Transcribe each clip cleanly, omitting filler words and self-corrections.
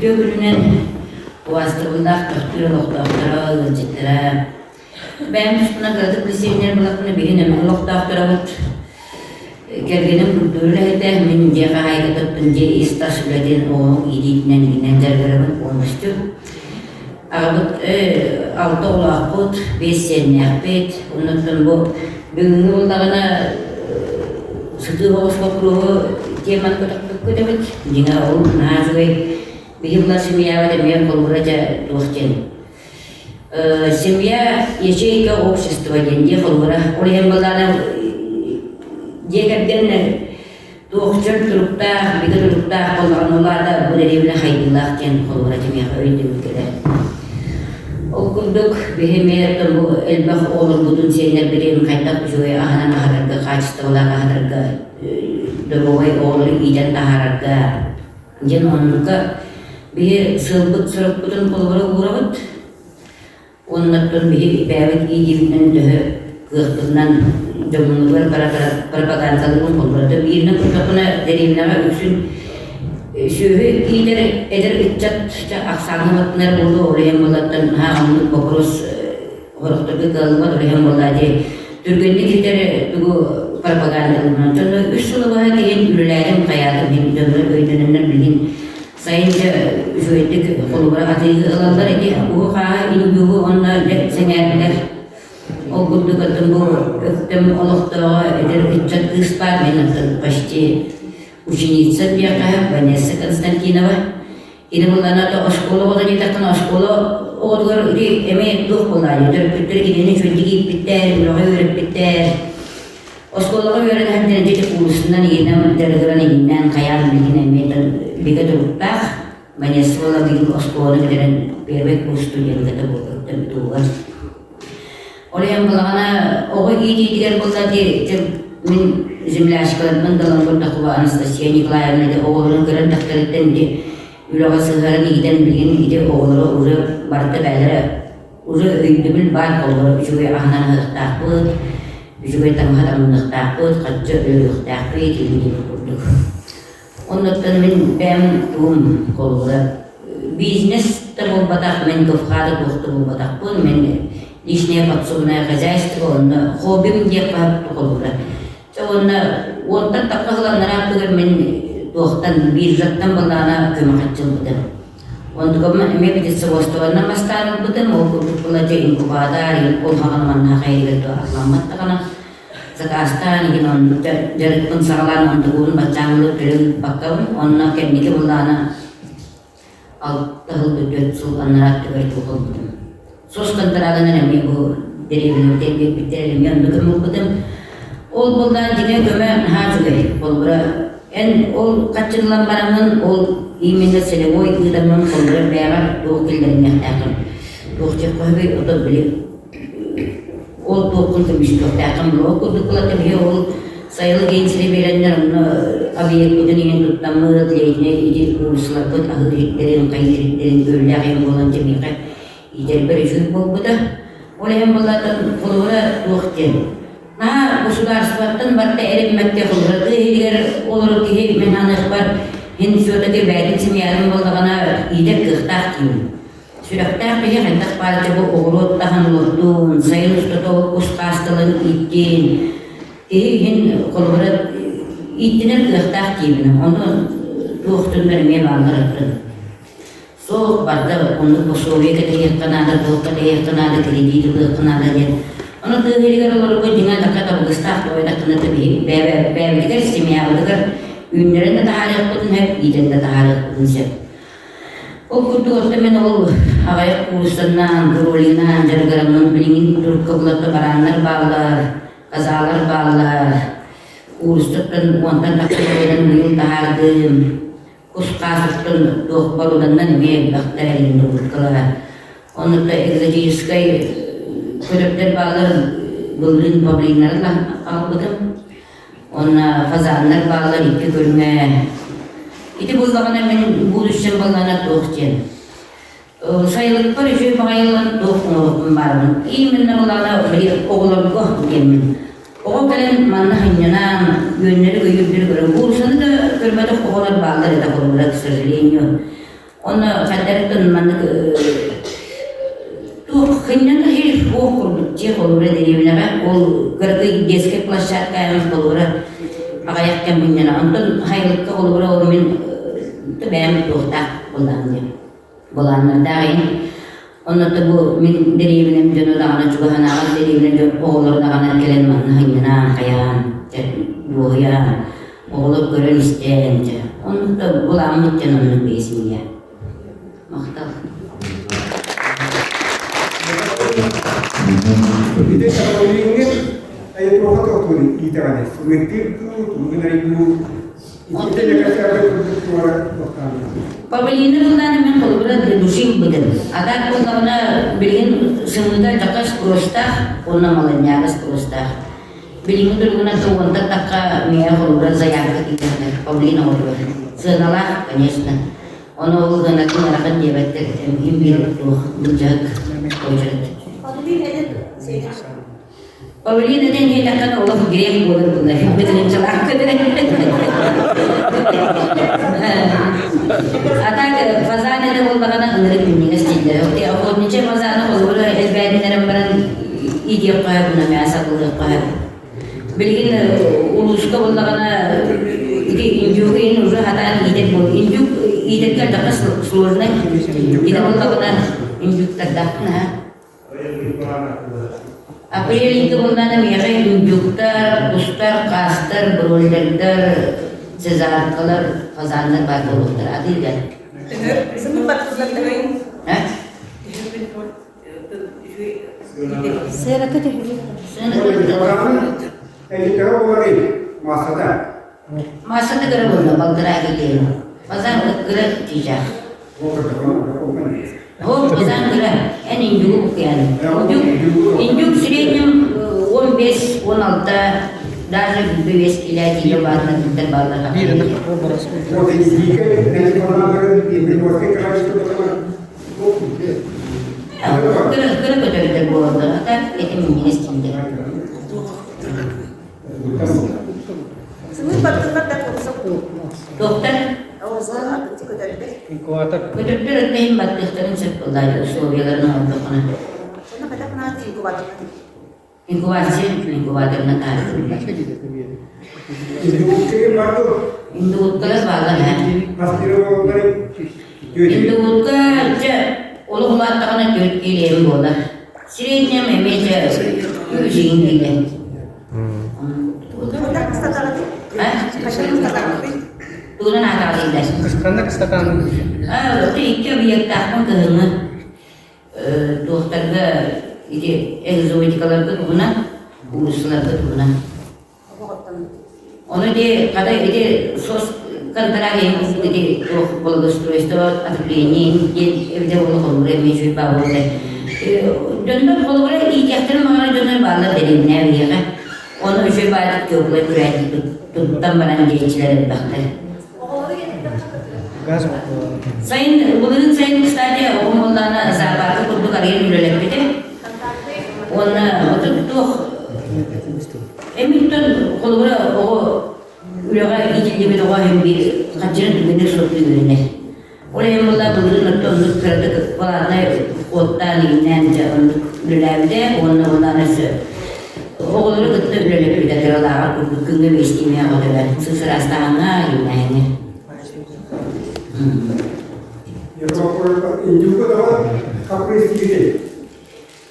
Үтүө күнүнэн убаастабыллаах төхтүр олохтоохторо, ыалдьыттара. Бэйэм туспунан кыратык билсиһиннэр булахпына биһи Нөмүгү олохтоохторобут. Кэргэним культура үлэһитэ, мин дьиэ хаһаайкатыттан дьиэ ис-тас үлэтин оҕо иитиитинэн игинэн дьарыгырабын полностью. Аҕабыт алта оҕолоохпут, биэс сиэннээхпит. Оннуттан бу бүгүҥҥү буоллаҕына сытыы соҕус боппуруоһу теманы көтөхпүккүт эбит. Дьиҥэ ол наһаа үчүгэй. Биһи була семьябыт эмиэ холобура дьэ туох диэн. Семья ячейка общества диэн дьиэ холобура. Ол иһин былаана дьиэ кэргэн Туох чөл туруктаах, бигэ туруктаах буоллаҕына, ол аата бу дэриэбинэ хайдыылаах диэн холобура кимиэхэ өйдөбүл кэлэр. Ол курдук, биһи эмиэ бу элбэх оҕолорбутун, сиэннэрбитин хайдах үчүгэй аһынан аһатарга, хаачыстыбалаах аһатарга, доруобай оҕолору иитэн таһаарарга диэн оннукка биһи сыалбыт-сорукпутун холобура уурабыт. Уоннаттан биһи бэйэбит иитиибитинэн төһө кыахпытынан дьоммутугар пропагандалыыбын холборото. Бииринэн курдахпына дэриэбинэҕэ үксүн сүөһү иитэр эдэр ыччат ахсааҥҥа баттанар буолуо, ол иһин буоллаттан наһаа оннук боппуруос сорохторго кыаллыбат, ол иһин буоллаа дии түргэнник ситэр тугу пропагандалыыбын. Онтон үс сылы быһа киһин үлэлээтим, хайаатым иһин дьоннор өйдөнөннөр билигин Сайын дьэ үчүгэйдик холобура атыыга ылаллар ити уһу-хааһы индюгу уонна дьэ сэҥээрдилэр. Ол курдук оттон бу Өктөм олохтооҕо эдэр ыччат кыыс баар, мин оттон почти ученица диэххэ Ванесса Константинова. Кини буллана то оскуола оҕото диэтэххинэ оскуола оҕотугар ити эмиэ туох буолаайы төрөппүттэр кинини үчүгэйдик ииппиттэр, үлэҕэ үөрэппиттэр. Оскуолаҕа үөрэнэ сылдьан ити куурусунан иинэн дьарыгыран иҥнэн хайаан билигин эмиэ бигэ туруктаах Ванесса билигин оскуоланы бүтэрэн первый курс студентката буолбуттан туһугар. Ол иһин булаҕана оҕо иитиитигэр буолла ди мин землячкаларбын далан көрдөххө Анастасия Николаевна ити оҕолорун көрөн дьахтарыттан ити үлэҕэ сыһыаран иитэн билигин ити оҕолоро уже барыта бээлэрэ Уже өйдөбүл баар буоллар үчүгэй аһынан аһыахтаахпыт, үчүгэй таҥаһа таҥныахтаахпыт, хаччы өлөрүөхтээхпит диэн курдук. Оннуттан мин бэйэм тугум холобура бизнес да буолбатах, мин КФХ да туох да буолбатахпын, мин личное подсобное хозяйство, онно хоббим диэххэ холобура. Чэ уонна уонтан тахха сыланнара аттыгар мин туохтан биржаттан былаана көмө хаччылбытым. Онтукам эмиэ птицеводствоннан бастаан ылбытым, ол курдук быладьа инкубатор, ол хаҕан манна хайыгар туһаламмат даҕаны заказтаан игин оннук дьарыкпын саҕалаан онтугун баччааҥҥылык төлө ыыппаккабын, онно кэнники былаана алта сыл түөрт сыл анараа өттүгэр туох ылбытым. Сос контрагынан эмиэ бу дэриэбинэбитин биэрбиттэр эмиэ оннук ылбытым. Ол буоллаан дьиҥэ көмө наһаа үчүгэй. Холобура, эн ол хаччыллан бараҥҥын, ол именно целевой ыытаммын холобура бэйэҕэр туох киллэриниэхтээххин, туох диэххэ ото били ол туоххун көмүскүөхтээххин ол курдук буолата биһи ол сайылык иһин сири биэрэннэр онно объекпытын иһин туттаммыт летнэй ити курсларбыт аһыыр иһиттэрин хайыыр иһиттэрин күөллээх иһин буолан дьэ миэхэ иитэрбэр үчүгэй буолбута. Ол иһин буоллаатан холобура туох диэн наһаа государствоттан барыта эриммэккэ холобура тыа иһигэр олорор киһи мин ханыахпар иһин все-таки бэйэтин семьятын буоллаҕына иитэр кыахтаах диибин. Сүрэхтээх киһи хайдах баар дьэ бу оҕуруот таһын олордун, сайын устата кус хаасталарын ииттин, киһи иһин холобура ииттинэр кыахтаах диибин. Ону туох дьоннор эмиэ бааллар аттын. Суох, барда оннук пособие кэтэһиэххэ наада, туох кэтэһиэххэ наада, кредит ылыахха наада диэн. Ону тыа сиригэр олорорго дьиҥэ адакка табыгастаах тоҕойдаххына да биһи бэйэбитигэр, семьябытыгар үүннэрэн да таһаарыахпытын сөп, иитэн да таһаарыахпытын сөп. Ол курдук оттон мин ол аҕыйах кууруссаннан, кролигынан дьарыгыраммын билигин турукка булатта барааннар бааллар, казалар бааллар. Куурустаттан уонтан тахса быйыл таһаардым. Кус-хаас устун туох боруоданнан эмиэ элбэхтэр эриннибыккалара. Оннук экзотическай көтөрдөр бааллар былырыын павлиннарын аҕалбытым. Уонна фазаннар бааллар икки көрүҥэ. Ити буоллаҕына мин будущем буоллаҕына туох диэн. Сайылыкпар үчүгэй баҕайылар туох оҥоруохпун баарбын. Именно былаана били оҕолорго диэммин. Оҕо кэлэн манна сынньанан, үөннэри-көйүүрдэри көрөн, куурусаны да көрбөтөх оҕолор бааллар этэ холобура, к сожалению. Онно хайдарыттан маннык туох кынньана хир суох курдук дьиэ холуура дэриэбинэҕэ ол кыракый детскай площадка холуура аҕыйах кэм мунньана. Онтон хайылыкка холуура ол мин бэйэм туохтаах буоллаҕым диэн былааннардаах иһин. Онно бу мин дэриэбинэм дьоно даҕаны чугаһынааҕы дэриэбинэ дьон оҕолоро даҕаны кэлэн манна сынньанаан, хайаан, дьэ, дуоһуйан, оҕолор көрөн-истэн, дьэ, оннук да былааммыт дьон оннук биһи семья. Махтал. Ити Сахалиҥҥа айытуоха тохтуур иитэҕинэ сымыыттыыр дуу, тугу гынар дуу Павлина былаана мен холобура для души ылбытым. А так буоллаҕына билигин сымыыта дьака спростаах уонна маланньаага спростаах. Билиҥҥи туругунан уонтан тахха миэхэ холобура заявка киирдэ Павлина оҕотугар. Сыаналаах, конечно. Ону ол гынатын ыарахан диэбэттэр, им биир туох былдьаһык очерет. Павлина диэн диэтэххинэ олох грек буолар буолар. Бытырынчалаах көтөр. А так фазан это буоллаҕына ынырык минньигэс дииллэр. Охотничья фазаны холобура элбээтиннэрэн баран иитиэххэ гына мясо булуохха Билигин улууска буоллаҕына ити индюк иһин уже хатаан иитэр буол. Индюк иитэргэ элбэххэ сложно. Ити буоллаҕына индюктардаахпын аха. Апрель ыйга буоллаҕына миэхэ индюктар, кустар, хаастар, бройлердар, цезаркалар, фазаннар баар буолуохтара. Атыыга. Сыаната төһөнүй? Эдитэҕэ буоларый массата. Массата кыра буолла, балтараа килиэ. Фазан кыра чыычаах. Ол фазан кыра, эн индюгу букуйан. Индюк, индюк в среднем 15-16, даже 5 килэ тиийэ бааллар бааллар. Кыра кыра көтөрдөр буолаллар, а так эти минньигэс дииллэр. Сымыыт баттыллар да Туохтар? Көтөрдөр. Көтөрдөр өттөйүн баттыахтарын сөп буоллар условияларын оҥордоххуна. Инкубация инкубаторынан таһаарыллар. Индууткалар бааллар ээ. Индуутка дьэ олох улааттаҕына түөрт киилиэм буолар. Среднем эмиэ дьэ үс иҥ киилэ. Тугунан аатаҕалыыллар? Ханна кыстатаанын? Аа, икки объектаахпын кыһыҥҥы туохтарга ити экзотикаларга туһунан, уулуссаларга туһунан. Ону ити хата ити сос контракт ити туох благоустройство отопление диэн эбитэ буола холобура эмиэ үчүгэй баар буолла. Дьоннор холобура иитиэхтэрин баҕарар дьоннор бааллар дэриэбинэ биһиэхэ. Ону үчүгэй баайдык теплай күрээтик туттан баран диэччилэр элбэхтэр. Сайын, былырыын сайын, кстати, оҕом буоллаҕына зоопарка курдук арыйан үлэлэппитэ. Уонна отут туох эмиттэн холобура оҕо үлэҕэ иитиллибит оҕо иһин биир хаччырын түгэнэ суох үөрэнэр. Ол иһин буолла былырыын оттон оннук кыратык платнай уоттаан иҥнээн дьэ оннук үлэлээбитэ уонна онон өссө оҕолору кытта үлэлэппитэ кыралааҕар курдук күҥҥэ биэстии оҕо төлөр сыраастааҥҥа иҥнээҥҥэ.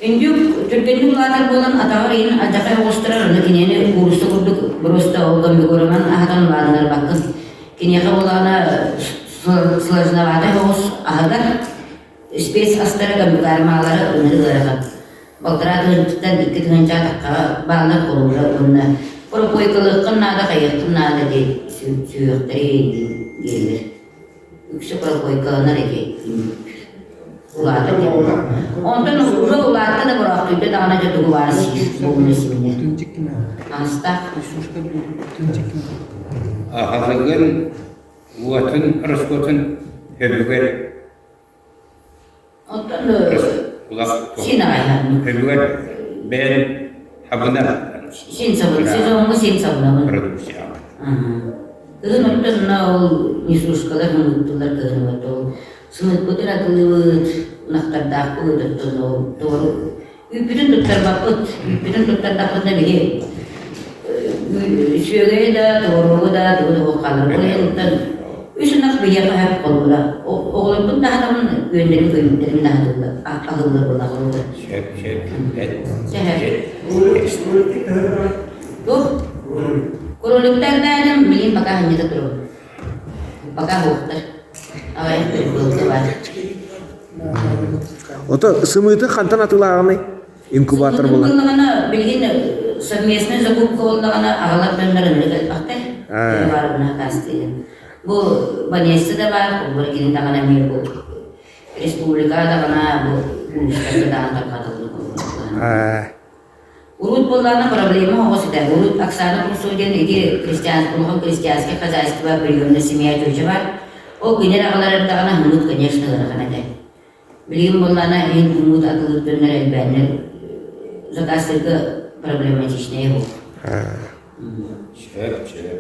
Индюк түргэнник улаатар буолан атаҕар иһин алдьархай оҕустарар, ону кинини куурусса курдук боруоста ол гомбигороман аһатан улаатыннарбаккын. Киниэхэ буоллаҕына сложноватай оҕус аһыгар спец астара гомбикармаалары ынырык ыарахан. Балтараа тыһыынчаттан 2 тыһыынча атаххаҕа бааллар холобура уонна пропойкалыаххын наада, хайыаххын наада диэн сүһүөхтэри дииллэр. Үксэ пропойкаланар ити улаата диэн. Онтон уже улаатта да бороохтуйда даҕаны дьэ тугу баар сиир буолуна симинэр. Астаах. Аһылыгын, уотун, ороскуотун өбүгэр Оттон син аҕай Өбүгэр бэйэн хабына Син сабын, сезоҥҥа син сабынабын. Продукцияҕа. Кыһын оттон мына ол несушкалар мунуттулар кыһын вот ол сымыыппытын атылыыбыт, ынахтардаахпыт оттон ол туору үүппүтүн туттарбаппыт. Үүппүтүн туттардахпытына биһи сүөгэйи да, туоругу да, тугу да хаалар. Ол иһин үс ынах биһиэхэ сөп холобура. Оҕолорбун даһатабын, үөннэрин көйүүттэрин даһатыллар, аһыллар буоллаҕа. Сөп, сөп, Сөп. Туох? Кроликтардаатым, билин пока ханньыта турабын. Пока суохтар. Аҕайах быылка баар. Ото сымыыты хантан атыылааҕыный? Инкубатор Сымыытын буолан. буоллаҕына, билигин совместный закупка буоллаҕына, аҕалар дьоннор ынырык элбэхтэр. Баарына хакаастыйын. Бу Ванесса да баар, холбор кини даҕаны эмиэ бу республика даҕаны бу улуустарга даҕаны тарҕатыллар буоллар. Урут буоллаҕына проблема оҕо сытар. Урут Оксана Курсова диэн ити крестьян, улахан крестьянское хозяйство приемная семья дьүөдьэ бар. Ол кинилэр аҕалар эрдэҕинэ хымыт, конечно, ыарахан этэ. Билигин буоллаҕына иһин хымыт атылыыр дьоннор элбээннэр заказтарга проблематичнай буолла. Сөп, сөп.